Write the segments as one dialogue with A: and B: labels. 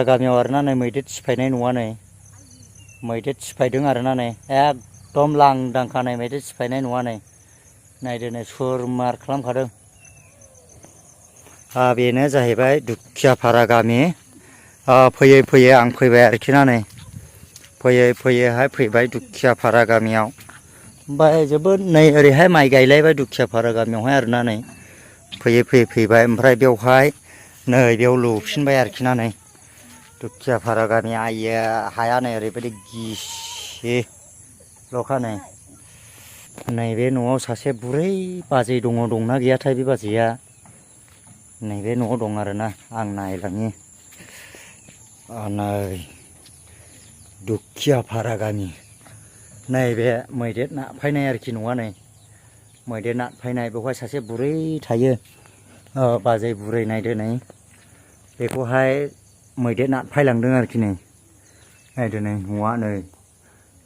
A: गामियाव आरोना नै मैदेर सिफायनाय नङा नै मैदेर सिफायदों आरोना नै एकदम लांदांखा नै मैदेर सिफायनाय नङा नै नायदो नै सुरमार खालामखादों। बेनो जाहैबाय दुखियापारा गामि। फैयै फैयै आं फैबाय आरोखि ना नै फैयै फैयैहाय फैबाय दुखियापारा गामियाव। ओमफ्राय जोबोद नै ओरैहाय माइ गायलायबाय दुखियापारा गामियावहाय आरोना नै फैयै फैयै फैबाय ओमफ्राय बेवहाय नै बेयाव लुफिनबाय आरोखि ना नै दुखियापारा गामिया आइया हाया नै ओरैबायदि गिसिल'खा नै नैबे न'आव सासे बुरै बाजै दङ दंना गैयाथाय बे बाजैया नैबे न'आव दं आरोना आं नायलाङि नै दुखियापारा गामि नैबे मैदेर नारफायनाय आरोखि नङा नै मैदेर नारफायनाय बेवहाय सासे बुरै थायो बाजै बुरै नायदो नै बेखौहाय मैदेर नारफायलांदों आरोखि नै नायदो नै न'आ नै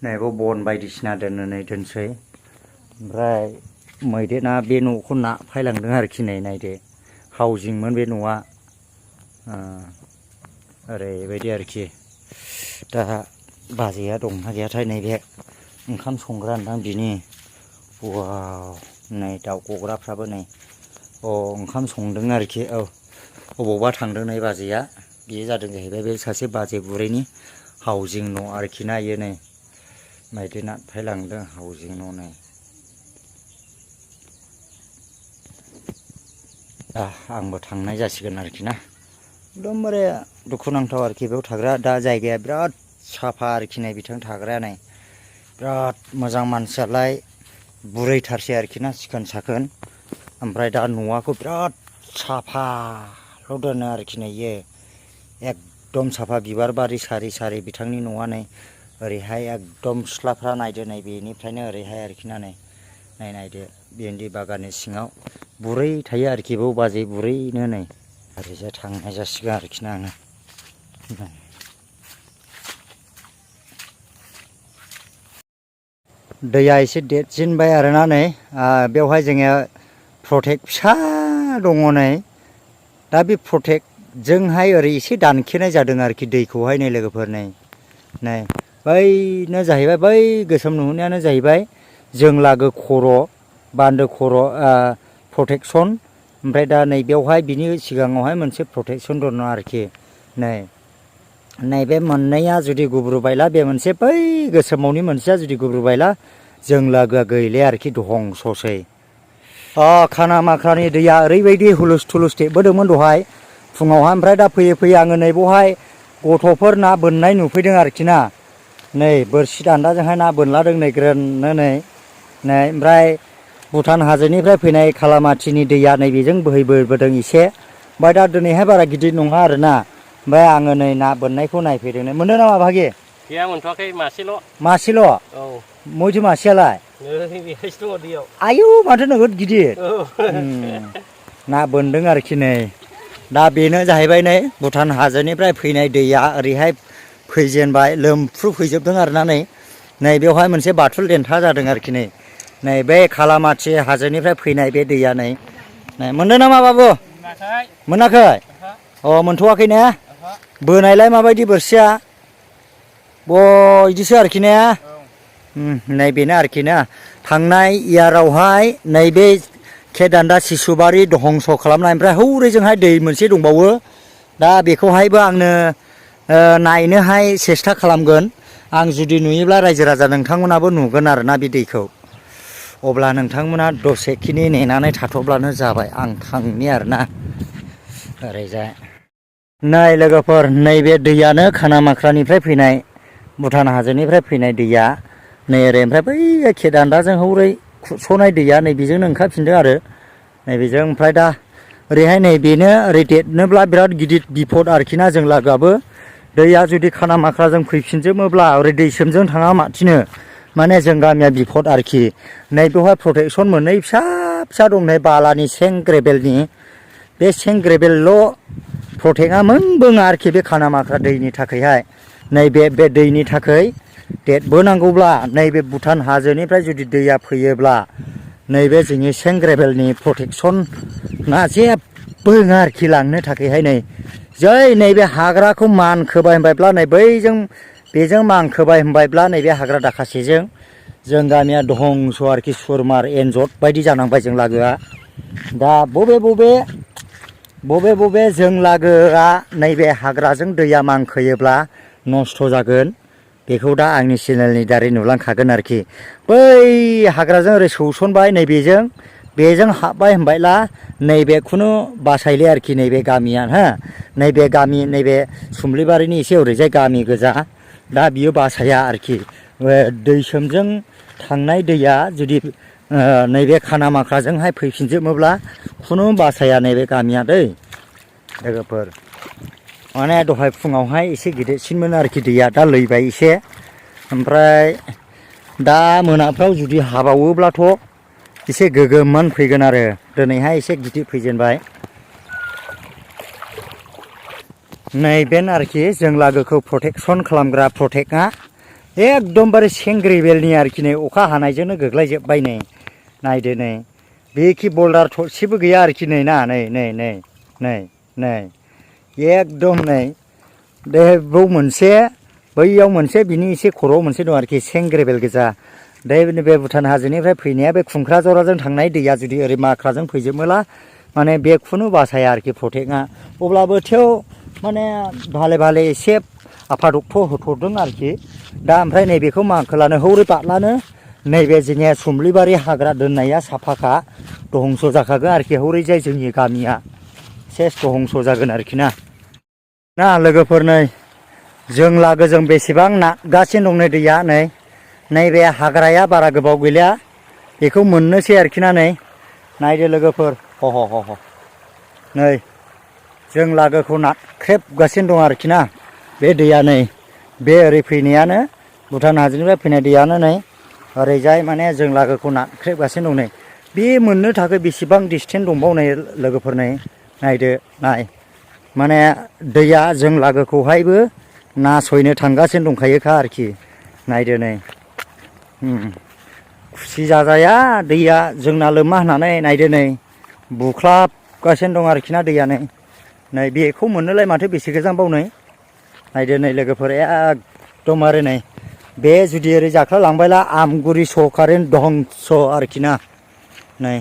A: बेयाव बन बायदिसिना दोनसै ओमफ्राय मैदेरा बे न'खौ नारफायलांदों आरोखि नै नायदो हाउजिंमोन बे न'आ ओरैबायदि आरोखि दा बाजैया दंना गैयाथाय नैबे ओंखाम संग्रा नोंथां बिनि वाव नै दाउ गग्राफ्राबो नै ओंखाम संदों आरोखि अबावबा थांदों नै बाजैया बेयो जादों जाहैबाय बे सासे बाजै बुरैनि हाउजिं न' आरोखि ना इयो नै मैदेर नारफायलांदों हाउजिं न' नै आंबो थांनाय जासिगोन आरोखि ना एकदमबारे दुखुनांथाव आरोखि बेयाव थाग्रा दा जायगाया बिराद साफा आरोखि नै बिथां थाग्राया नै बिराद मोजां मानसियालाय बुरैथारसै आरोखि ना सिखोन साखोन ओमफ्राय दा न'आखौ बिराद साफाल' दोनो आरोखि नै इयो एकदम साफा बिबार बारि सारि सारि बिथांनि न'आ नै ओरैहाय एकदम सिथ्लाफ्रा नायदो नै बेनिफ्रायनो ओरैहाय आरोखि ना नै नायदो भेन्दि बागाननि सिङाव बुरै थायो आरोखि बेयाव बाजै बुरैनो नै ओरैजाय थांनाय जासिगोन आरोखि ना आङो दैया एसे देरसिनबाय आरोना नै बेवहाय जोङो प्रटेक्ट फिसा दङ नै दा बे प्रटेक्टजोंहाय ओरै एसे दानखेनाय जादों आरोखि दैखौहाय नै लोगोफोर नै बैनो जाहैबाय बै गोसोम नुहुरनायानो जाहैबाय जों लागो खर' बान्दो खर' प्रटेकसन ओमफ्राय दा नैबेयावहाय बिनि सिगाङावहाय मोनसे प्रटेकसन दङ आरोखि नैबे मोननैया जुदि गुब्रुबायला बे मोनसे बै गोसोमावनि मोनसेया जुदि गुब्रुबायला जों लागोआ गैले आरोखि दहंससै खानामाखानि दैया ओरैबायदि हुलुस थुलुस देरबोदोंमोन दहाय फुङावहाय ओमफ्राय दा फैयै फैयै आङो नैबावहाय गथ'फोर ना बोननाय नुफैदों आरोखि ना नै बोरसि दान्दाजोंहाय ना बोनलादों नै ग्रोननो नै ओमफ्राय भुटान हाजोनिफ्राय फैनाय खालामाथिनि दैया नैबेजों बोहैबोदों एसे ओमफ्राय दा दिनैहाय बारा गिदिर नङा आरोना ओमफ्राय आङो नै ना बोननायखौ नायफैदों नै मोनदों नामा भागि
B: गैया मोनथ'वाखै
A: मासेल' मैथो मासेयालाय आयु माथो नोगोद गिदिर ना बोनदों आरोखि नै दा बेनो जाहैबाय नै भुटान हाजोनिफ्राय फैनाय दैया ओरैहाय फैजेनबाय लोमफ्रु फैजोबदों आरोना नै बेवहाय मोनसे बाथुल देन्था जादों आरोखि नै बे खालामाथि हाजोनिफ्राय फैनाय बे दैया नै मोनदों नामा बाबु मोनाखै मोनथ'वाखै ने बोनायलाय माबायदि बोरसिया बिदिसो आरोखि ने नैबेनो आरोखि ना थांनाय इयारावहाय नैबे खेदान्दा सिसुबारि दहंस खालामनाय ओमफ्राय हौरैजोंहाय दै मोनसे दंबावो दा बेखौहायबो आंनो नायनोहाय सेस्था खालामगोन आं जुदि नुयोब्ला रायजो राजा नोंथांमोनाबो नुगोन आरोना बे दैखौ अब्ला नोंथांमोना दसेखिनि नेनानै थाथ'ब्लानो जाबाय आं थांनि आरोना ओरैजाय नै लोगोफोर नैबे दैयानो खानामाख्रानिफ्राय फैनाय भुटान हाजोनिफ्राय फैनाय दैया नै ओरै ओमफ्राय बै खेदान्दाजों हौरै खुरस'नाय दैया नैबेजोंनो ओंखारफिनदों आरो नैबेजों ओमफ्राय दा ओरैहाय नैबेनो ओरै देरनोब्ला बिराद गिदिर बिपद आरोखि ना जों लागोआबो दैया जुदि खानामाख्राजों फैफिनजोबोब्ला ओरै दैसोमजों थाङा माथिनो माने जों गामिया बिपद आरोखि नै बेवहाय प्रटेकसन मोननै फिसा फिसा दं नै बालानि सें ग्रेबेलनि बे सें ग्रेबेलल' प्रटेक्टआ मोनबोङा आरोखि बे खानामाख्रा दैनि थाखायहाय नैबे दैनि थाखाय देरबोनांगौब्ला नैबे भुटान हाजोनिफ्राय जुदि दैया फैयोब्ला नैबे जोंनि सें ग्रेबेलनि प्रटेकसना जेबो नङा आरोखि लांनो थाखायहाय नै जै नैबे हाग्राखौ मानखोबाय होनबायब्ला नै बैजों बेजों मानखोबाय होनबायब्ला नैबे हाग्रा दाखासेजों जों गामिया दहंस आरोखि सुरमार एन्जर बायदि जानांबाय जों लागोआ दा बबे बबे जों लागोआ नैबे हाग्राजों दैया मानखोयोब्ला नस्थ' जागोन बेखौ दा आंनि चेनेलनि दारै नुलांखागोन आरोखि बै हाग्राजों ओरै सौसनबाय नैबेजों बेजों हाबबाय होनबायला नैबेखौनो बासायले आरोखि नैबे गामिया हो नैबे गामि नैबे सुम्लिबारिनि एसे ओरैजाय गामि गोजा दा बियो बासाया आरोखि दैसोमजों थांनाय दैया जुदि नैबे खानामाख्राजोंहाय फैफिनजोबोब्ला खुनु बासाया नैबे गामिया दै लोगोफोर माने दहाय फुङावहाय एसे गिदिरसिनमोन आरोखि दैया दा लैबाय एसे ओमफ्राय दा मोनाफ्राव जुदि हाबावोब्लाथ' एसे गोगोममोन फैगोन आरो दिनैहाय एसे गिदिर फैजेनबाय नैबेन आरोखि जों लागोखौ प्रटेकसन खालामग्रा प्रटेक्टआ एकदमबारे सेंग्रिबेलनि आरोखि नै अखा हानायजोंनो गोग्लैजोब्बाय नै नायदो नै बेखि बल्डार थरसेबो गैया आरोखि नै ना नै एकदम नै बेयाव मोनसे बैयाव मोनसे बिनि एसे खर'आव मोनसे दं आरोखि सेंग्रिबेल गोजा बे भुटान हाजोनिफ्राय फैनाया बे खुंख्राजराजों थांनाय दैया जुदि ओरै माख्राजों फैजोबोला माने बेखौनो बासाया आरोखि प्रटेक्टआ अब्लाबो थेव माने भाले एसे आफादक्थ होथ'दों आरोखि दा ओमफ्राय नैबेखौ माखोलानो हौरै बारलानो नैबे जोंनिया सुम्लिबारि हाग्रा दोननाया साफाखा दहंस जाखागोन आरोखि हौरैजाय जोंनि गामिया सेस दहंस जागोन आरोखि ना लोगोफोर नै जों लागोजों बेसेबां नागासिनो दं नै दैया नैबे हाग्राया बारा गोबाव गैलिया बेखौ मोननोसै आरोखि ना नै नायदो लोगोफोर ह नै जों लागोखौ नाख्रेबगासिनो दं आरोखि ना बे दैया नै बे ओरै फैनायानो भुटान हाजोनिफ्राय फैनाय दैयानो नै ओरैजाय माने जों लागोखौ नाख्रेबगासिनो दं नै बे मोननो थाखाय बेसेबां डिसटेन्स दंबावनाय लोगोफोर नै नायदो माने दैया जों लागोखौहायबो नासयनो थांगासिनो दंखायोखा आरोखि नायदो नै खुसि जाजाया दैया जोंना लोमा होननानै नायदो नै बुख्लाबगासिनो दं आरोखि ना दैया नै बेखौ मोननोलाय माथो बेसे गोजानबाव नै नायदो नै लोगोफोर एकदमबारे नै बे जुदि ओरै जाख्ला लांबायला आमगुरि सहकारिन दहंस आरोखि ना नै